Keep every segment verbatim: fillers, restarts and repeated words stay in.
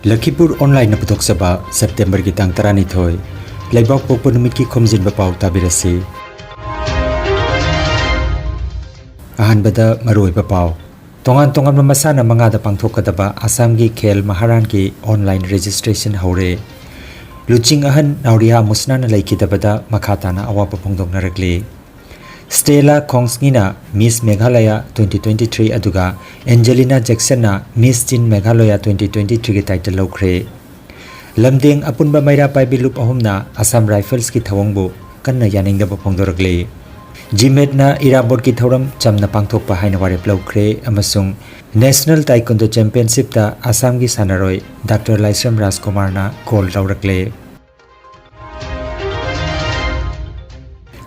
ꯂꯈꯤꯄꯨꯔ ꯑꯣꯟꯂꯥꯏꯟꯅ ꯄꯨꯊꯣꯛꯆꯕ ꯁꯦꯞꯇꯦꯝꯕꯔꯒꯤ ꯇꯥꯡ ꯇꯔꯥꯅꯤꯊꯣꯏ, ꯂꯩꯕꯥꯛ ꯄꯣꯛꯄ ꯅꯨꯃꯤꯠꯀꯤ ꯈꯣꯝꯖꯤꯟꯕ ꯄꯥꯎ ꯇꯥꯕꯤꯔꯁꯤ꯫ ꯑꯍꯥꯟꯕꯗ ꯃꯔꯨꯑꯣꯏꯕ ꯄꯥꯎ꯫ ꯇꯣꯉꯥꯟ ꯇꯣꯉꯥꯟꯕ ꯃꯁꯥꯟꯅ ꯃꯉꯥꯗ ꯄꯥꯡꯊꯣꯛꯀꯗꯕ ꯑꯁꯥꯝꯒꯤ ꯈꯦꯜ ꯃꯍꯥꯔꯥꯟꯒꯤ ꯑꯣꯟꯂꯥꯏꯟ ꯔꯦꯖꯤꯁꯇ꯭ꯔꯦꯁꯟ ꯍꯧꯔꯦ꯫ ꯂꯨꯆꯤꯡ ꯑꯍꯟ ꯅꯥꯎꯔꯤꯌꯥ ꯃꯨꯁꯅꯥꯅ ꯂꯩꯈꯤꯗꯕꯗ ꯃꯈꯥ ꯇꯥꯅ ꯑꯋꯥꯕ ꯐꯣꯡꯗꯣꯛꯅꯔꯛꯂꯤ꯫ ꯁ꯭ꯇꯦꯂꯥ ꯈꯣꯡꯁꯉꯤꯅ ꯃꯤꯁ ꯃꯦꯘꯥꯂꯌꯥ twenty twenty-three, ꯑꯗꯨꯒ ꯑꯦꯟꯖꯦꯂꯤꯅꯥ ꯖꯦꯛꯁꯟꯅ ꯃꯤꯁ ꯇꯤꯟ ꯃꯦꯘꯥꯂꯌꯥ twenty twenty-three-ꯒꯤ ꯇꯥꯏꯇꯜ ꯂꯧꯈ꯭ꯔꯦ꯫ ꯂꯝꯗꯦꯡ ꯑꯄꯨꯟꯕ ꯃꯩꯔꯥ ꯄꯥꯏꯕꯤ ꯂꯨꯞ ꯑꯍꯨꯝꯅ ꯑꯁꯥꯝ ꯔꯥꯏꯐꯜꯁꯀꯤ ꯊꯧꯑꯣꯡꯕꯨ ꯀꯟꯅ ꯌꯥꯅꯤꯡꯗꯕ ꯐꯣꯡꯗꯣꯔꯛꯂꯤ꯫ ꯖꯤꯃꯦꯠꯅ ꯏꯔꯥꯕꯣꯠꯀꯤ ꯊꯧꯔꯝ ꯆꯝꯅ ꯄꯥꯡꯊꯣꯛꯄ ꯍꯥꯏꯅ ꯋꯥꯔꯦꯞ ꯂꯧꯈ꯭ꯔꯦ ꯑꯃꯁꯨꯡ ꯅꯦꯁꯅꯦꯜ ꯇꯥꯏꯀꯨꯟꯗꯣ ꯆꯦꯝꯄꯤꯌꯟꯁꯤꯞꯇ ꯑꯁꯥꯝꯒꯤ ꯁꯥꯟꯅꯔꯣꯏ ꯗꯥꯛꯇꯔ ꯂꯥꯏꯁ꯭ꯔꯝ ꯔꯥꯖꯀꯨꯃꯥꯔꯅ ꯒꯣꯜ ꯂꯧꯔꯛꯂꯦ꯫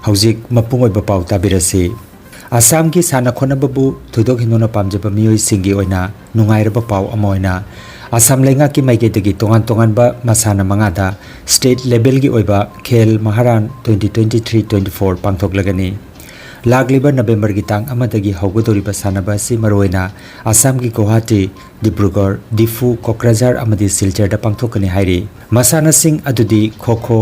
ꯍꯧꯖꯤꯛ ꯃꯄꯨꯡ ꯑꯣꯏꯕ ꯄꯥꯎ ꯇꯥꯕꯤꯔꯁꯤ꯫ ꯑꯁꯥꯝꯒꯤ ꯁꯥꯟꯅ ꯈꯣꯠꯅꯕꯕꯨ ꯊꯣꯏꯗꯣꯛ ꯍꯦꯟꯗꯣꯛꯅ ꯄꯥꯝꯖꯕ ꯃꯤꯑꯣꯏꯁꯤꯡꯒꯤ ꯑꯣꯏꯅ ꯅꯨꯡꯉꯥꯏꯔꯕ ꯄꯥꯎ ꯑꯃ ꯑꯣꯏꯅ, ꯑꯁꯥꯝ ꯂꯩꯉꯥꯛꯀꯤ ꯃꯥꯏꯀꯩꯗꯒꯤ ꯇꯣꯉꯥꯟ ꯇꯣꯉꯥꯟꯕ ꯃꯁꯥꯟꯅ ꯃꯉꯥꯗ ꯁ꯭ꯇꯦꯠ ꯂꯦꯚꯦꯜꯒꯤ ꯑꯣꯏꯕ ꯈꯦꯜ ꯃꯍꯥꯔꯥꯟ twenty twenty-three twenty-four ꯄꯥꯡꯊꯣꯛꯂꯒꯅꯤ꯫ ꯂꯥꯛꯂꯤꯕ ꯅꯕꯦꯝꯕꯔꯒꯤ ꯇꯥꯡ ꯑꯃꯗꯒꯤ ꯍꯧꯒꯗꯧꯔꯤꯕ ꯁꯥꯟꯅꯕ ꯑꯁꯤ ꯃꯔꯨꯑꯣꯏꯅ ꯑꯁꯥꯝꯒꯤ ꯒꯨꯋꯥꯍꯥꯇꯤ, ꯗꯤꯕ꯭ꯔꯨꯒꯔ, ꯗꯤꯐꯨ, ꯀꯣꯀ꯭ꯔꯥꯖꯥꯔ ꯑꯃꯗꯤ ꯁꯤꯜꯆꯔꯗ ꯄꯥꯡꯊꯣꯛꯀꯅꯤ ꯍꯥꯏꯔꯤ꯫ ꯃꯁꯥꯟꯅꯁꯤꯡ ꯑꯗꯨꯗꯤ ꯈꯣ ꯈꯣ,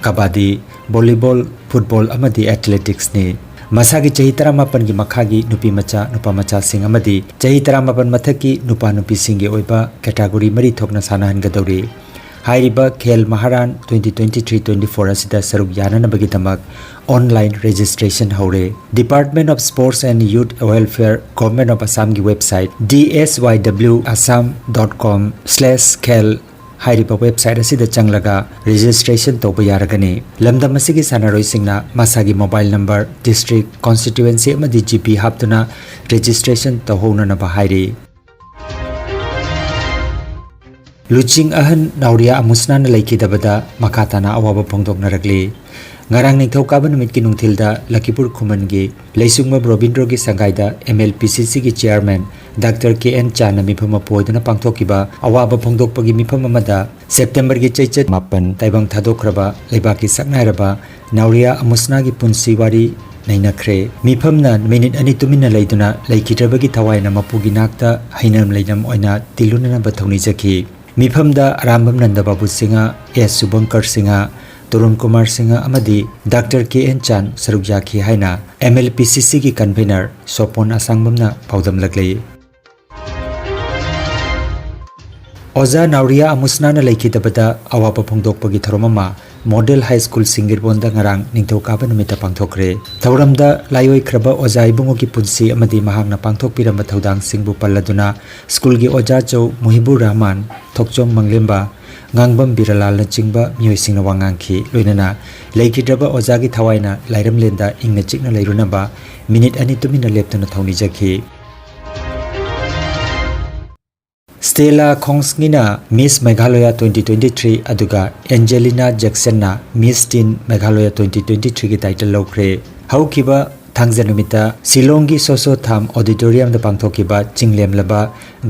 ꯀꯕꯥꯗꯤ, ꯚꯣꯂꯤꯕꯣꯜ, ꯐꯨꯠꯕꯣꯜ ꯑꯃꯗꯤ ꯑꯦꯊꯂꯦꯇꯤꯛꯁꯅꯤ꯫ ꯃꯁꯥꯒꯤ ꯆꯍꯤ ꯇꯔꯥꯃꯥꯄꯟꯒꯤ ꯃꯈꯥꯒꯤ ꯅꯨꯄꯤ ꯃꯆꯥ, ꯅꯨꯄꯥ ꯃꯆꯥꯁꯤꯡ ꯑꯃꯗꯤ ꯆꯍꯤ ꯇꯔꯥꯃꯥꯄꯟ ꯃꯊꯛꯀꯤ ꯅꯨꯄꯥ ꯅꯨꯄꯤꯁꯤꯡꯒꯤ ꯑꯣꯏꯕ ꯀꯦꯇꯥꯒꯣꯔꯤ ꯃꯔꯤ ꯊꯣꯛꯅ ꯁꯥꯟꯅꯍꯟꯒꯗꯧꯔꯤ꯫ ꯍꯥꯏꯔꯤꯕ ꯈꯦꯜ ꯃꯍꯥꯔꯥꯟ twenty twenty-three twenty-four ꯑꯁꯤꯗ ꯁꯔꯨꯛ ꯌꯥꯅꯅꯕꯒꯤꯗꯃꯛ ꯑꯣꯟꯂꯥꯏꯟ ꯔꯦꯖꯤꯁꯇ꯭ꯔꯦꯁꯟ ꯍꯧꯔꯦ꯫ Department of Sports and Youth Welfare, Government of Assamꯒꯤ website D S Y W Assam dot com slash khel ꯍꯥꯏꯔꯤꯕ website ꯑꯁꯤꯗ ꯆꯪꯂꯒ ꯔꯦꯖꯤꯁꯇ꯭ꯔꯦꯁꯟ ꯇꯧꯕ ꯌꯥꯔꯒꯅꯤ꯫ ꯂꯝꯗꯝ ꯑꯁꯤꯒꯤ ꯁꯥꯟꯅꯔꯣꯏꯁꯤꯡꯅ ꯃꯁꯥꯒꯤ ꯃꯣꯕꯥꯏꯜ ꯅꯝꯕꯔ, ꯗꯤꯁꯇ꯭ꯔꯤꯛ, ꯀꯣꯟꯁꯇꯤꯇ꯭ꯋꯦꯟꯁꯤ ꯑꯃꯗꯤ ꯖꯤ ꯄꯤ ꯍꯥꯞꯇꯨꯅ ꯔꯦꯖꯤꯁꯇ꯭ꯔꯦꯁꯟ ꯇꯧꯍꯧꯅꯅꯕ ꯍꯥꯏꯔꯤ꯫ ꯂꯨꯆꯤꯡ ꯑꯍꯟ ꯅꯥꯎꯔꯤꯌꯥ ꯑꯃꯨꯁꯅꯥꯅ ꯂꯩꯈꯤꯗꯕꯗ ꯃꯈꯥ ꯇꯥꯅ ꯑꯋꯥꯕ ꯐꯣꯡꯗꯣꯛꯅꯔꯛꯂꯤ꯫ ꯉꯔꯥꯡ ꯅꯤꯡꯊꯧꯀꯥꯕ ꯅꯨꯃꯤꯠꯀꯤ ꯅꯨꯡꯊꯤꯜꯗ ꯂꯈꯤꯄꯨꯔ ꯈꯨꯃꯟꯒꯤ ꯂꯩꯁꯨꯡꯕꯝ ꯔꯣꯕꯤꯟꯗ꯭ꯔꯣꯒꯤ ꯁꯪꯒꯥꯏꯗ M L P C Cꯒꯤ chairman ꯗꯥꯛꯇꯔ ꯀꯦ ꯑꯦꯟ ꯆꯥꯟꯅ ꯃꯤꯐꯝ ꯃꯄꯨ ꯑꯣꯏꯗꯨꯅ ꯄꯥꯡꯊꯣꯛꯈꯤꯕ ꯑꯋꯥꯕ ꯐꯣꯡꯗꯣꯛꯄꯒꯤ ꯃꯤꯐꯝ ꯑꯃꯗ ꯁꯦꯞꯇꯦꯝꯕꯔꯒꯤ ꯆꯩꯆꯠ ꯃꯥꯄꯟ ꯇꯥꯏꯕꯪ ꯊꯥꯗꯣꯛꯈ꯭ꯔꯕ ꯂꯩꯕꯥꯛꯀꯤ ꯁꯛꯅꯥꯏꯔꯕ ꯅꯥꯎꯔꯤꯌꯥ ꯑꯃꯨꯁꯅꯥꯒꯤ ꯄꯨꯟꯁꯤ ꯋꯥꯔꯤ ꯅꯩꯅꯈ꯭ꯔꯦ꯫ ꯃꯤꯐꯝꯅ ꯃꯤꯅꯤꯠ ꯑꯅꯤ ꯇꯨꯃꯤꯟꯅ ꯂꯩꯗꯨꯅ ꯂꯩꯈꯤꯗ꯭ꯔꯕꯒꯤ ꯊꯋꯥꯏꯅ ꯃꯄꯨꯒꯤ ꯅꯥꯛꯇ ꯍꯩꯅꯝ ꯂꯩꯅꯝ ꯑꯣꯏꯅ ꯇꯤꯜꯂꯨꯅꯅꯕ ꯊꯧꯅꯤꯖꯈꯤ꯫ ꯃꯤꯐꯝꯗ ꯑꯔꯥꯝꯕꯝ ꯅꯟꯗ ꯕꯥꯕꯨ ꯁꯤꯡꯍ, ꯑꯦꯁ ꯁꯨꯚꯪꯀꯔ ꯁꯤꯡꯍ, ꯇꯔꯨꯟ ꯀꯨꯃꯥꯔ ꯁꯤꯡꯍ ꯑꯃꯗꯤ ꯗꯥꯛꯇꯔ ꯀꯦ ꯑꯦꯟ ꯆꯥꯟ ꯁꯔꯨꯛ ꯌꯥꯈꯤ ꯍꯥꯏꯅ ꯑꯦꯝ ꯑꯦꯜ ꯄꯤ ꯁꯤ ꯁꯤꯒꯤ ꯀꯟꯚꯦꯅꯔ ꯁꯣꯄꯣꯟ ꯑꯁꯥꯡꯕꯝꯅ ꯄꯥꯎꯗꯝꯂꯛꯂꯤ꯫ ꯑꯣꯖꯥ ꯅꯥꯎꯔꯤꯌꯥ ꯑꯃꯨꯁꯅꯥꯅ ꯂꯩꯈꯤꯗꯕꯗ ꯑꯋꯥꯕ ꯐꯣꯡꯗꯣꯛꯄꯒꯤ ꯊꯧꯔꯝ ꯑꯃ ꯃꯣꯗꯦꯜ ꯍꯥꯏ ꯁ꯭ꯀꯨꯜ ꯁꯤꯡꯒꯤꯔꯕꯣꯟꯗ ꯉꯔꯥꯡ ꯅꯤꯡꯊꯧꯀꯥꯕ ꯅꯨꯃꯤꯠꯇ ꯄꯥꯡꯊꯣꯛꯈ꯭ꯔꯦ꯫ ꯊꯧꯔꯝꯗ ꯂꯥꯏꯑꯣꯏꯈ꯭ꯔꯕ ꯑꯣꯖꯥ ꯏꯕꯨꯡꯉꯣꯒꯤ ꯄꯨꯟꯁꯤ ꯑꯃꯗꯤ ꯃꯍꯥꯛꯅ ꯄꯥꯡꯊꯣꯛꯄꯤꯔꯝꯕ ꯊꯧꯗꯥꯡꯁꯤꯡꯕꯨ ꯄꯜꯂꯗꯨꯅ ꯁ꯭ꯀꯨꯜꯒꯤ ꯑꯣꯖꯥ ꯆꯧ ꯃꯨꯍꯤꯕꯨꯔ ꯔꯍꯃꯥꯟ, ꯊꯣꯛꯆꯣꯝ ꯃꯪꯂꯦꯝꯕ, ꯉꯥꯡꯕꯝ ꯕꯤꯔꯂꯥꯜꯅꯆꯤꯡꯕ ꯃꯤꯑꯣꯏꯁꯤꯡꯅ ꯋꯥ ꯉꯥꯡꯈꯤ꯫ ꯂꯣꯏꯅꯅ ꯂꯩꯈꯤꯗ꯭ꯔꯕ ꯑꯣꯖꯥꯒꯤ ꯊꯋꯥꯏꯅ ꯂꯥꯏꯔꯝꯂꯦꯟꯗ ꯏꯪꯅ ꯆꯤꯛꯅ ꯂꯩꯔꯨꯅꯕ ꯃꯤꯅꯤꯠ ꯑꯅꯤ ꯇꯨꯃꯤꯟꯅ ꯂꯦꯞꯇꯨꯅ ꯊꯧꯅꯤꯖꯈꯤ꯫ ꯁ꯭ꯇꯦꯂꯥ ꯈꯣꯡꯁꯉꯤꯅ ꯃꯤꯁ ꯃꯦꯘꯥꯂꯌꯥ twenty twenty three, ꯑꯗꯨꯒ ꯑꯦꯟꯖꯦꯂꯤꯅꯥ ꯖꯦꯛꯁꯟꯅ ꯃꯤꯁ ꯇꯤꯟ ꯃꯦꯘꯥꯂꯌꯥ twenty twenty three ꯒꯤ ꯇꯥꯏꯇꯜ ꯂꯧꯈ꯭ꯔꯦ꯫ ꯍꯧꯈꯤꯕ ꯊꯥꯡꯖ ꯅꯨꯃꯤꯠꯇ ꯁꯤꯂꯣꯡꯒꯤ ꯁꯣꯁꯣ ꯊꯥꯝ ꯑꯣꯗꯤꯇꯣꯔꯤꯌꯝꯗ ꯄꯥꯡꯊꯣꯛꯈꯤꯕ ꯆꯤꯡꯂꯦꯝꯂꯕ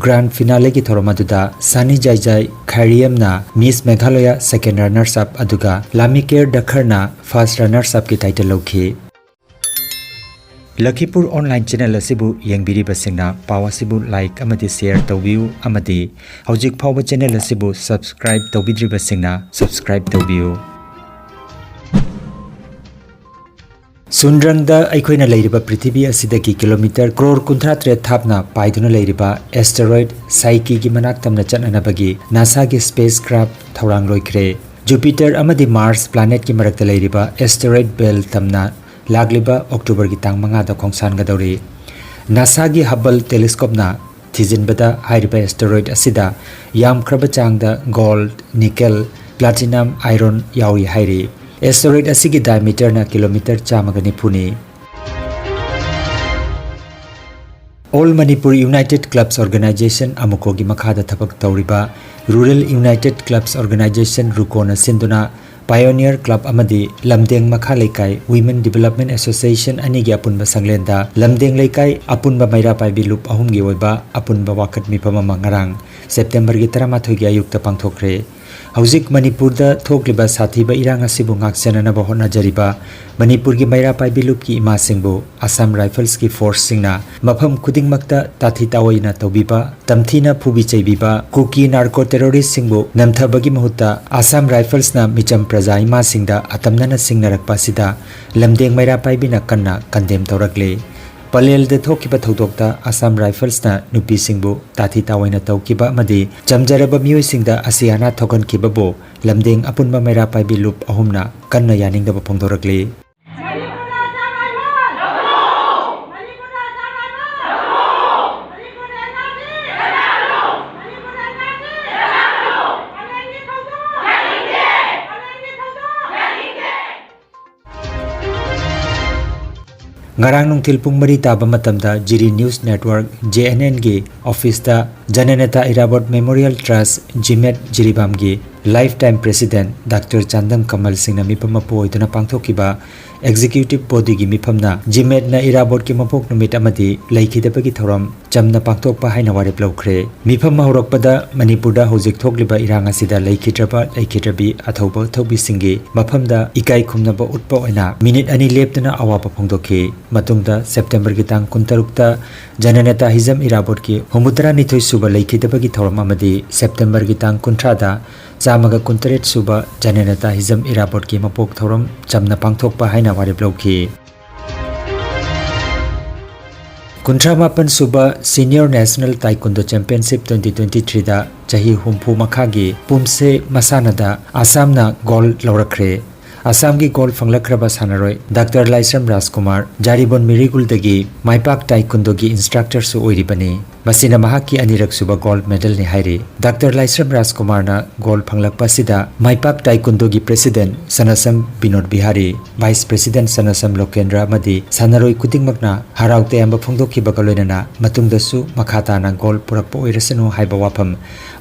ꯒ꯭ꯔꯥꯟ ꯐꯤꯅꯥꯂꯦꯒꯤ ꯊꯧꯔꯝ ꯑꯗꯨꯗ ꯁꯥꯅꯤ ꯖꯥꯏꯖꯥꯏ ꯈꯥꯏꯔꯤꯌꯝꯅ ꯃꯤꯁ ꯃꯦꯘꯥꯂꯌꯥ ꯁꯦꯀꯦꯟ ꯔꯅꯔꯁ ꯑꯞ, ꯑꯗꯨꯒ ꯂꯥꯃꯤꯀꯦꯔ ꯗꯈꯔꯅ ꯐꯥꯔꯁ ꯔꯅꯔꯁ ꯑꯞꯀꯤ ꯇꯥꯏꯇꯜ ꯂꯧꯈꯤ꯫ ꯂꯈꯤꯄꯨꯔ ꯑꯣꯟꯂꯥꯏꯟ ꯆꯦꯅꯦꯜ ꯑꯁꯤꯕꯨ ꯌꯦꯡꯕꯤꯔꯤꯕꯁꯤꯡꯅ ꯄꯥꯎ ꯑꯁꯤꯕꯨ ꯂꯥꯏꯛ ꯑꯃꯗꯤ ꯁꯦꯌꯔ ꯇꯧꯕꯤꯌꯨ, ꯑꯃꯗꯤ ꯍꯧꯖꯤꯛ ꯐꯥꯎꯕ ꯆꯦꯅꯦꯜ ꯑꯁꯤꯕꯨ ꯁꯕꯁꯀ꯭ꯔꯥꯏꯕ ꯇꯧꯕꯤꯗ꯭ꯔꯤꯕꯁꯤꯡꯅ ꯁꯕꯁꯀ꯭ꯔꯥꯏꯕ ꯇꯧꯕꯤꯌꯨ꯫ ꯁꯨꯟꯗ꯭ꯔꯪꯗ ꯑꯩꯈꯣꯏꯅ ꯂꯩꯔꯤꯕ ꯄ꯭ꯔꯤꯊꯤꯕꯤ ꯑꯁꯤꯗꯒꯤ ꯀꯤꯂꯣꯃꯤꯇꯔ ꯀ꯭ꯔꯣꯔ ꯀꯨꯟꯊ꯭ꯔꯥ ꯇꯔꯦꯠ ꯊꯥꯞꯅ ꯄꯥꯏꯗꯨꯅ ꯂꯩꯔꯤꯕ ꯑꯦꯁꯇꯦꯔꯣꯏꯗ ꯁꯥꯏꯀꯤꯒꯤ ꯃꯅꯥꯛ ꯇꯝꯅ ꯆꯠꯅꯅꯕꯒꯤ ꯅꯥꯁꯥꯒꯤ ꯁ꯭ꯄꯦꯁ ꯀ꯭ꯔꯥꯐ ꯊꯧꯔꯥꯡ ꯂꯣꯏꯈ꯭ꯔꯦ꯫ ꯖꯨꯄꯤꯇꯔ ꯑꯃꯗꯤ ꯃꯥꯔꯁ ꯄ꯭ꯂꯥꯅꯦꯠꯀꯤ ꯃꯔꯛꯇ ꯂꯩꯔꯤꯕ ꯑꯦꯁꯇꯦꯔꯣꯏꯗ ꯕꯦꯜ ꯇꯝꯅ ꯂꯥꯛꯂꯤꯕ ꯑꯣꯛꯇꯣꯕꯔꯒꯤ ꯇꯥꯡ ꯃꯉꯥꯗ ꯈꯣꯡꯁꯥꯟꯒꯗꯧꯔꯤ꯫ ꯅꯥꯁꯥꯒꯤ ꯍꯕꯜ ꯇꯦꯂꯤꯁꯀꯣꯞꯅ ꯊꯤꯖꯤꯟꯕꯗ ꯍꯥꯏꯔꯤꯕ ꯑꯦꯁꯇꯦꯔꯣꯏꯗ ꯑꯁꯤꯗ ꯌꯥꯝꯈ꯭ꯔꯕ ꯆꯥꯡꯗ ꯒꯣꯜꯗ, ꯅꯤꯀꯦꯜ, ꯄ꯭ꯂꯥꯇꯤꯅꯝ, ꯑꯥꯏꯔꯣꯟ ꯌꯥꯎꯔꯤ ꯍꯥꯏꯔꯤ꯫ ꯑꯦꯁꯇꯦꯔꯣꯏꯗ ꯑꯁꯤꯒꯤ ꯗꯥꯏꯃꯤꯇꯔꯅ ꯀꯤꯂꯣꯃꯤꯇꯔ ꯆꯥꯝꯃꯒ ꯅꯤꯐꯨꯅꯤ꯫ All Manipur United Clubs Organisation, ꯑꯃꯨꯀꯣꯒꯤ ꯃꯈꯥꯗ ꯊꯕꯛ ꯇꯧꯔꯤꯕ Rural United Clubs Organisation, ꯔꯨꯀꯣꯅ ꯁꯤꯟꯗꯨꯅ ꯄꯥꯏꯑꯣꯅꯤꯌꯔ ꯀ꯭ꯂꯕ ꯑꯃꯗꯤ ꯂꯝꯗꯦꯡ ꯃꯈꯥ ꯂꯩꯀꯥꯏ Women Development Association ꯑꯅꯤꯒꯤ ꯑꯄꯨꯟꯕ ꯁꯪꯂꯦꯟꯗ ꯂꯝꯗꯦꯡ ꯂꯩꯀꯥꯏ ꯑꯄꯨꯟꯕ ꯃꯩꯔꯥ ꯄꯥꯏꯕꯤ ꯂꯨꯞ ꯑꯍꯨꯝꯒꯤ ꯑꯣꯏꯕ ꯑꯄꯨꯟꯕ ꯋꯥꯀꯠ ꯃꯤꯐꯝ ꯑꯃ ꯉꯔꯥꯡ ꯁꯦꯞꯇꯦꯝꯕꯔꯒꯤ ꯇꯔꯥꯃꯥꯊꯣꯏꯒꯤ ꯑꯌꯨꯛꯇ ꯄꯥꯡꯊꯣꯛꯈ꯭ꯔꯦ꯫ ꯍꯧꯖꯤꯛ ꯃꯅꯤꯄꯨꯔꯗ ꯊꯣꯛꯂꯤꯕ ꯁꯥꯊꯤꯕ ꯏꯔꯥꯡ ꯑꯁꯤꯕꯨ ꯉꯥꯛꯁꯦꯟꯅꯅꯕ ꯍꯣꯠꯅꯖꯔꯤꯕ ꯃꯅꯤꯄꯨꯔꯒꯤ ꯃꯩꯔꯥ ꯄꯥꯏꯕꯤ ꯂꯨꯞꯀꯤ ꯏꯃꯥꯁꯤꯡꯕꯨ ꯑꯁꯥꯝ ꯔꯥꯏꯐꯜꯁꯀꯤ ꯐꯣꯔꯁꯁꯤꯡꯅ ꯃꯐꯝ ꯈꯨꯗꯤꯡꯃꯛꯇ ꯇꯥꯊꯤ ꯇꯥꯑꯣꯏꯅ ꯇꯧꯕꯤꯕ, ꯇꯝꯊꯤꯅ ꯐꯨꯕꯤ ꯆꯩꯕꯤꯕ ꯀꯨꯀꯤ ꯅꯥꯔꯀꯣ ꯇꯦꯔꯣꯔꯤꯁꯁꯤꯡꯕꯨ ꯅꯝꯊꯕꯒꯤ ꯃꯍꯨꯠꯇ ꯑꯁꯥꯝ ꯔꯥꯏꯐꯜꯁꯅ ꯃꯤꯆꯝ ꯄ꯭ꯔꯖꯥ ꯏꯃꯥꯁꯤꯡꯗ ꯑꯇꯝꯅꯅ ꯁꯤꯡꯅꯔꯛꯄ ꯑꯁꯤꯗ ꯂꯝꯗꯦꯡ ꯃꯩꯔꯥ ꯄꯥꯏꯕꯤꯅ ꯀꯟꯅ ꯀꯟꯗꯦꯝ ꯇꯧꯔꯛꯂꯤ꯫ ꯄꯂꯦꯜꯗ ꯊꯣꯛꯈꯤꯕ ꯊꯧꯗꯣꯛꯇ ꯑꯁꯥꯝ ꯔꯥꯏꯐꯜꯁꯅ ꯅꯨꯄꯤꯁꯤꯡꯕꯨ ꯇꯥꯊꯤ ꯇꯥꯑꯣꯏꯅ ꯇꯧꯈꯤꯕ ꯑꯃꯗꯤ ꯆꯝꯖꯔꯕ ꯃꯤꯑꯣꯏꯁꯤꯡꯗ ꯑꯁꯤ ꯑꯅꯥ ꯊꯣꯛꯍꯟꯈꯤꯕꯕꯨ ꯂꯝꯗꯦꯡ ꯑꯄꯨꯟꯕ ꯃꯩꯔꯥ ꯄꯥꯏꯕꯤ ꯂꯨꯞ ꯑꯍꯨꯝꯅ ꯀꯟꯅ ꯌꯥꯅꯤꯡꯗꯕ ꯐꯣꯡꯗꯣꯔꯛꯂꯤ꯫ ꯉꯔꯥꯡ ꯅꯨꯡꯊꯤꯜ ꯄꯨꯡ ꯃꯔꯤ ꯇꯥꯕ ꯃꯇꯝꯗ ꯖꯤꯔꯤ ꯅ꯭ꯌꯨꯁ ꯅꯦꯠꯋꯥꯔꯛ, ꯖꯦ ꯑꯦꯟ ꯑꯦꯟꯒꯤ ꯑꯣꯐꯤꯁꯇ ꯖꯅꯅꯦꯇꯥ ꯏꯔꯥꯕꯣꯠ ꯃꯦꯃꯣꯔꯤꯌꯦꯜ ꯇ꯭ꯔꯁ, ꯖꯤꯃꯦꯠ, ꯖꯤꯔꯤꯕꯥꯝꯒꯤ life time president doctor Chandam ꯀꯃꯜ ꯁꯤꯡꯅ ꯃꯤꯐꯝ ꯃꯄꯨ ꯑꯣꯏꯗꯨꯅ ꯄꯥꯡꯊꯣꯛꯈꯤꯕ ꯑꯦꯛꯖꯤꯀ꯭ꯌꯨꯇꯤꯚ ꯕꯣꯗꯤꯒꯤ ꯃꯤꯐꯝꯅ ꯖꯤꯃꯦꯠꯅ ꯏꯔꯥꯕꯣꯠꯀꯤ ꯃꯄꯣꯛ ꯅꯨꯃꯤꯠ ꯑꯃꯗꯤ ꯂꯩꯈꯤꯗꯕꯒꯤ ꯊꯧꯔꯝ ꯆꯝꯅ ꯄꯥꯡꯊꯣꯛꯄ ꯍꯥꯏꯅ ꯋꯥꯔꯦꯞ ꯂꯧꯈ꯭ꯔꯦ꯫ ꯃꯤꯐꯝ ꯍꯧꯔꯛꯄꯗ ꯃꯅꯤꯄꯨꯔꯗ ꯍꯧꯖꯤꯛ ꯊꯣꯛꯂꯤꯕ ꯏꯔꯥꯡ ꯑꯁꯤꯗ ꯂꯩꯈꯤꯗ꯭ꯔꯕ ꯂꯩꯈꯤꯗ꯭ꯔꯕꯤ ꯑꯊꯧꯕ ꯑꯊꯧꯕꯤꯁꯤꯡꯒꯤ ꯃꯐꯝꯗ ꯏꯀꯥꯏ ꯈꯨꯝꯅꯕ ꯎꯠꯄ ꯑꯣꯏꯅ ꯃꯤꯅꯤꯠ ꯑꯅꯤ ꯂꯦꯞꯇꯨꯅ ꯑꯋꯥꯕ ꯐꯣꯡꯗꯣꯛꯈꯤ꯫ ꯃꯇꯨꯡꯗ ꯁꯦꯞꯇꯦꯝꯕꯔꯒꯤ ꯇꯥꯡ ꯀꯨꯟꯇꯔꯨꯛꯇ ꯖꯅꯅꯦꯇꯥ ꯍꯤꯖꯝ ꯏꯔꯥꯕꯣꯠꯀꯤ ꯍꯨꯝꯐꯨꯇꯔꯥꯅꯤꯊꯣꯏ ꯁꯨꯕ ꯂꯩꯈꯤꯗꯕꯒꯤ ꯊꯧꯔꯝ ꯑꯃꯗꯤ ꯁꯦꯞꯇꯦꯝꯕꯔꯒꯤ ꯇꯥꯡ ꯀꯨꯟꯊ꯭ꯔꯥꯗ ꯆꯥꯝꯃꯒ ꯀꯨꯟꯇꯔꯦꯠ ꯁꯨꯕ ꯖꯅꯅꯦꯇꯥ ꯍꯤꯖꯝ ꯏꯔꯥꯕꯣꯠꯀꯤ ꯃꯄꯣꯛ ꯊꯧꯔꯝ ꯆꯝꯅ ꯄꯥꯡꯊꯣꯛꯄ ꯍꯥꯏꯅ ꯋꯥꯔꯦꯞ ꯂꯧꯈꯤ꯫ ꯀꯨꯟꯊ꯭ꯔꯥ ꯃꯥꯄꯟ ꯁꯨꯕ senior national taekwondo championship twenty twenty ꯊ꯭ꯔꯤꯗ ꯆꯍꯤ ꯍꯨꯝꯐꯨ ꯃꯈꯥꯒꯤ ꯄꯨꯝꯁꯦ ꯃꯁꯥꯟꯅꯗ ꯑꯁꯥꯝꯅ ꯒꯣꯜ ꯂꯧꯔꯛꯈ꯭ꯔꯦ꯫ ꯑꯁꯥꯝꯒꯤ ꯒꯣꯜ ꯐꯪꯂꯛꯈ꯭ꯔꯕ ꯁꯥꯟꯅꯔꯣꯏ ꯗꯥꯛꯇꯔ ꯂꯥꯏꯁ꯭ꯔꯝ ꯔꯥꯖꯀꯨꯃꯥꯔ ꯖꯥꯔꯤꯕꯣꯟ ꯃꯤꯔꯤꯒꯨꯜꯗꯒꯤ ꯃꯥꯏꯄꯥꯛ ꯇꯥꯏꯀꯨꯟꯗꯣꯒꯤ ꯏꯟꯁꯇ꯭ꯔꯛꯇꯔꯁꯨ ꯑꯣꯏꯔꯤꯕꯅꯤ꯫ ꯃꯁꯤꯅ ꯃꯍꯥꯛꯀꯤ ꯑꯅꯤꯔꯛ ꯁꯨꯕ ꯒꯣꯜ ꯃꯦꯗꯜꯅꯤ ꯍꯥꯏꯔꯤ꯫ ꯗꯥꯛꯇꯔ ꯂꯥꯏꯁ꯭ꯔꯝ ꯔꯥꯖꯀꯨꯃꯥꯔꯅ ꯒꯣꯜ ꯐꯪꯂꯛꯄ ꯑꯁꯤꯗ ꯃꯥꯏꯄꯥꯛ ꯇꯥꯏꯀꯨꯟꯗꯣꯒꯤ president ꯁꯅꯥꯁꯝ Vinod Bihari, vice president ꯁꯅꯥꯁꯝ ꯂꯣꯀꯦꯟꯗ꯭ꯔ ꯑꯃꯗꯤ ꯁꯥꯟꯅꯔꯣꯏ ꯈꯨꯗꯤꯡꯃꯛꯅ ꯍꯔꯥꯎ ꯇꯌꯥꯝꯕ ꯐꯣꯡꯗꯣꯛꯈꯤꯕꯒ ꯂꯣꯏꯅꯅ ꯃꯇꯨꯡꯗꯁꯨ ꯃꯈꯥ ꯇꯥꯅ ꯒꯣꯜ ꯄꯨꯔꯛꯄ ꯑꯣꯏꯔꯁꯅꯨ ꯍꯥꯏꯕ ꯋꯥꯐꯝ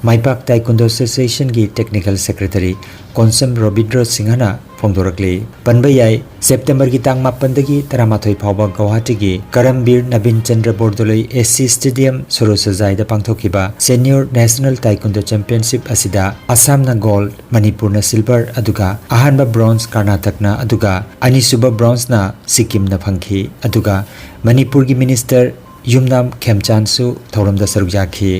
ꯃꯥꯏꯄꯥꯛ taekwondo ꯑꯦꯁꯣꯁꯤꯌꯦꯁꯟꯒꯤ technical secretary Konsam Robindro ꯁꯤꯡꯍꯅ ꯐꯣꯡꯗꯣꯔꯛꯂꯤ꯫ ꯄꯟꯕ ꯌꯥꯏ, ꯁꯦꯞꯇꯦꯝꯕꯔꯒꯤ ꯇꯥꯡ ꯃꯥꯄꯟꯗꯒꯤ ꯇꯔꯥꯃꯥꯊꯣꯏ ꯐꯥꯎꯕ ꯒꯧꯍꯥꯇꯤꯒꯤ ꯀꯔꯝꯕꯤꯔ ꯅꯕꯤꯟ ꯆꯟꯗ꯭ꯔ ꯕꯣꯔꯗꯣꯂꯣꯏ ꯑꯦ ꯁꯤ ꯁ꯭ꯇꯦꯗꯤꯌꯝ ꯁꯣꯔꯣꯁꯖꯥꯏꯗ ꯄꯥꯡꯊꯣꯛꯈꯤꯕ Senior National Taekwondo Championship ꯑꯁꯤꯗ ꯑꯁꯥꯝꯅ gold, ꯃꯅꯤꯄꯨꯔꯅ silver, ꯑꯗꯨꯒ ꯑꯍꯥꯟꯕ bronze ꯀꯔꯅꯥꯇꯛꯅ, ꯑꯗꯨꯒ ꯑꯅꯤꯁꯨꯕ bronzeꯅ ꯁꯤꯛꯀꯤꯝꯅ ꯐꯪꯈꯤ꯫ ꯑꯗꯨꯒ ꯃꯅꯤꯄꯨꯔꯒꯤ Minister ꯌꯨꯝꯅꯥꯝ ꯈꯦꯝꯆꯥꯟꯁꯨ ꯊꯧꯔꯝꯗ ꯁꯔꯨꯛ ꯌꯥꯈꯤ꯫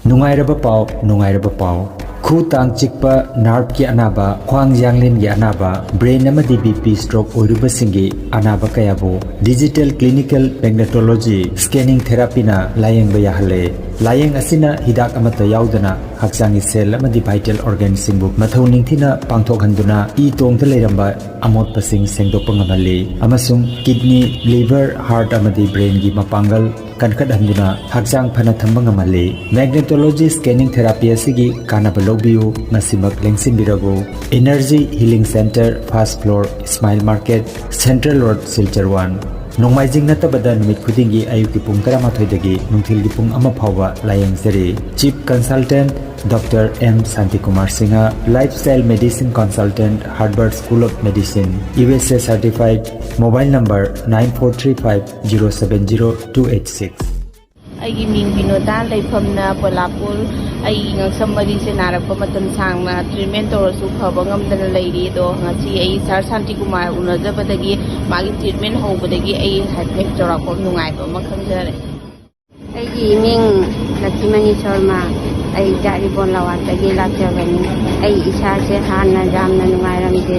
ꯅꯨꯡꯉꯥꯏꯔꯕ ꯄꯥꯎ, ꯅꯨꯡꯉꯥꯏꯔꯕ ꯄꯥꯎ꯫ ꯈꯨ ꯇꯥꯡ ꯆꯤꯛꯄ, nerveꯀꯤ ꯑꯅꯥꯕ, ꯈ꯭ꯋꯥꯡ ꯌꯥꯡꯂꯦꯟꯒꯤ ꯑꯅꯥꯕ, brain ꯑꯃꯗꯤ BP stroke ꯑꯣꯏꯔꯨꯕꯁꯤꯡꯒꯤ ꯑꯅꯥꯕ ꯀꯌꯥꯕꯨ digital clinical magnetology scanning therapyꯅ ꯂꯥꯌꯦꯡꯕ ꯌꯥꯍꯜꯂꯦ꯫ ꯂꯥꯌꯦꯡ ꯑꯁꯤꯅ ꯍꯤꯗꯥꯛ ꯑꯃꯠꯇ ꯌꯥꯎꯗꯅ ꯍꯛꯆꯥꯡꯒꯤ cell ꯑꯃꯗꯤ vital organꯁꯤꯡꯕꯨ ꯃꯊꯧ ꯅꯤꯡꯊꯤꯅ ꯄꯥꯡꯊꯣꯛꯍꯟꯗꯨꯅ ꯏ ꯇꯣꯡꯗ ꯂꯩꯔꯝꯕ ꯑꯃꯣꯠꯄꯁꯤꯡ ꯁꯦꯡꯗꯣꯛꯄ ꯉꯝꯍꯜꯂꯤ ꯑꯃꯁꯨꯡ kidney, liver, heart ꯑꯃꯗꯤ brainꯒꯤ ꯃꯄꯥꯡꯒꯜ ꯀꯟꯈꯠꯍꯟꯗꯨꯅ ꯍꯛꯆꯥꯡ ꯐꯅ ꯊꯝꯕ ꯉꯝꯍꯜꯂꯤ꯫ Magnetology scanning therapy ꯑꯁꯤꯒꯤ ꯀꯥꯟꯅꯕ ꯂꯧꯕꯤꯌꯨ, ꯉꯁꯤꯃꯛ ꯂꯦꯡꯁꯤꯟꯕꯤꯔꯕꯨ꯫ Energy Healing Center, first floor, Smile Market, Central Road, Silchar one꯫ ꯅꯣꯡꯃꯥꯏꯖꯤꯡ ꯅꯠꯇꯕꯗ ꯅꯨꯃꯤꯠ ꯈꯨꯗꯤꯡꯒꯤ ꯑꯌꯨꯛꯀꯤ ꯄꯨꯡ ꯇꯔꯥꯃꯥꯊꯣꯏꯗꯒꯤ ꯅꯨꯡꯊꯤꯜꯒꯤ ꯄꯨꯡ ꯑꯃ ꯐꯥꯎꯕ ꯂꯥꯌꯦꯡꯖꯔꯤ꯫ Chief Consultant Doctor M Santikumar Singha, Lifestyle Medicine Consultant, Harvard School of Medicine, USA certified, mobile number nine four three five zero seven zero two eight six꯫ ꯑꯩꯒꯤ ꯃꯤꯡ ꯕꯤꯅꯣꯗꯥ, ꯂꯩꯐꯝꯅ ꯄꯣꯂꯥꯄꯨꯔ꯫ ꯑꯩꯒꯤ ꯉꯛꯁꯝ ꯃꯔꯤꯁꯦ ꯅꯥꯔꯛꯄ ꯃꯇꯝ ꯁꯥꯡꯅ treatment ꯇꯧꯔꯁꯨ ꯐꯕ ꯉꯝꯗꯅ ꯂꯩꯔꯤ꯫ ꯑꯗꯣ ꯉꯁꯤ ꯑꯩ ꯁꯥꯔ ꯁꯥꯟꯇꯤꯀꯨꯃꯥꯔ ꯎꯅꯖꯕꯗꯒꯤ, ꯃꯥꯒꯤ treatment ꯍꯧꯕꯗꯒꯤ ꯑꯩ ꯍꯥꯏꯐꯦꯠ ꯆꯥꯎꯔꯥꯛꯄ ꯅꯨꯡꯉꯥꯏꯕ ꯑꯃ ꯈꯪꯖꯔꯦ꯫ ꯑꯩꯒꯤ ꯏꯃꯤꯡ ꯂꯛꯈꯤꯃꯅꯤ ꯁꯔꯃ꯫ ꯑꯩ ꯖꯥꯔꯤꯕꯣꯟ ꯂꯋꯥꯠꯇꯒꯤ ꯂꯥꯛꯆꯕꯅꯤ꯫ ꯑꯩ ꯏꯁꯥꯁꯦ ꯍꯥꯟꯅ ꯌꯥꯝꯅ ꯅꯨꯡꯉꯥꯏꯔꯝꯗꯦ꯫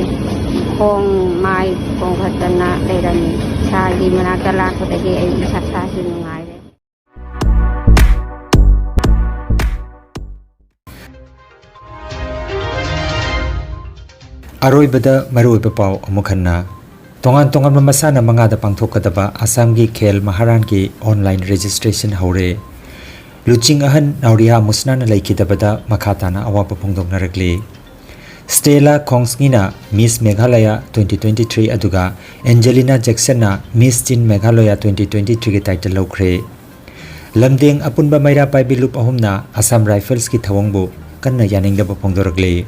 ꯈꯣꯡ ꯃꯥꯏ ꯄꯣꯝꯈꯠꯇꯅ ꯂꯩꯔꯝꯃꯤ꯫ ꯁꯥꯔꯒꯤ ꯃꯅꯥꯛꯇ ꯂꯥꯛꯄꯗꯒꯤ ꯑꯩ ꯏꯁꯥꯁꯦ ꯅꯨꯡꯉꯥꯏꯔꯦ꯫ ꯑꯔꯣꯏꯕꯗ ꯃꯔꯨꯑꯣꯏꯕ ꯄꯥꯎ ꯑꯃꯨꯛ ꯍꯟꯅ꯫ ꯇꯣꯉꯥꯟ ꯇꯣꯉꯥꯟꯕ ꯃꯁꯥꯟꯅ ꯃꯉꯥꯗ ꯄꯥꯡꯊꯣꯛꯀꯗꯕ ꯑꯁꯥꯝꯒꯤ ꯈꯦꯜ ꯃꯍꯥꯔꯥꯟꯒꯤ online registration ꯍꯧꯔꯦ꯫ ꯂꯨꯆꯤꯡ ꯑꯍꯟ ꯅꯥꯎꯔꯤꯌꯥ ꯃꯨꯁꯅꯥꯅ ꯂꯩꯈꯤꯗꯕꯗ ꯃꯈꯥ ꯇꯥꯅ ꯑꯋꯥꯕ ꯐꯣꯡꯗꯣꯛꯅꯔꯛꯂꯤ꯫ ꯁ꯭ꯇꯦꯂꯥ ꯈꯣꯡꯁꯉꯤꯅ Miss Meghalaya twenty twenty three, ꯑꯗꯨꯒ ꯑꯦꯟꯖꯦꯂꯤꯅꯥ ꯖꯦꯛꯁꯟꯅ Miss Teen Meghalaya twenty twenty three ꯒꯤ title ꯂꯧꯈ꯭ꯔꯦ꯫ ꯂꯝꯗꯦꯡ ꯑꯄꯨꯟꯕ ꯃꯩꯔꯥ ꯄꯥꯏꯕꯤ ꯂꯨꯞ ꯑꯍꯨꯝꯅ ꯑꯁꯥꯝ ꯔꯥꯏꯐꯜꯁꯀꯤ ꯊꯧꯑꯣꯡꯕꯨ ꯀꯟꯅ ꯌꯥꯅꯤꯡꯗꯕ ꯐꯣꯡꯗꯣꯔꯛꯂꯤ꯫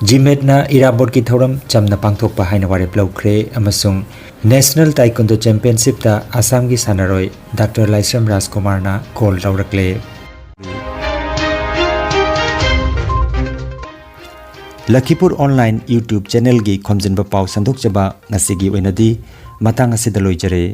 ꯖꯤꯃꯦꯠꯅ ꯏꯔꯥꯕꯣꯠꯀꯤ ꯊꯧꯔꯝ ꯆꯝꯅ ꯄꯥꯡꯊꯣꯛꯄ ꯍꯥꯏꯅ ꯋꯥꯔꯦꯞ ꯂꯧꯈ꯭ꯔꯦ ꯑꯃꯁꯨꯡ ꯅꯦꯁꯅꯦꯜ ꯇꯥꯏꯀꯨꯟꯗꯣ ꯆꯦꯝꯄꯤꯌꯟꯁꯤꯞꯇ ꯑꯁꯥꯝꯒꯤ ꯁꯥꯟꯅꯔꯣꯏ ꯗꯥꯛꯇꯔ ꯂꯥꯏꯁ꯭ꯔꯝ ꯔꯥꯖꯀꯨꯃꯥꯔꯅ ꯒꯣꯜ ꯂꯧꯔꯛꯂꯦ꯫ ꯂꯈꯤꯄꯨꯔ ꯑꯣꯟꯂꯥꯏꯟ YouTube ꯆꯦꯅꯦꯜꯒꯤ ꯈꯣꯝꯖꯤꯟꯕ ꯄꯥꯎ ꯁꯟꯗꯣꯛꯆꯕ ꯉꯁꯤꯒꯤ ꯑꯣꯏꯅꯗꯤ ꯃꯇꯥꯡ ꯑꯁꯤꯗ ꯂꯣꯏꯖꯔꯦ꯫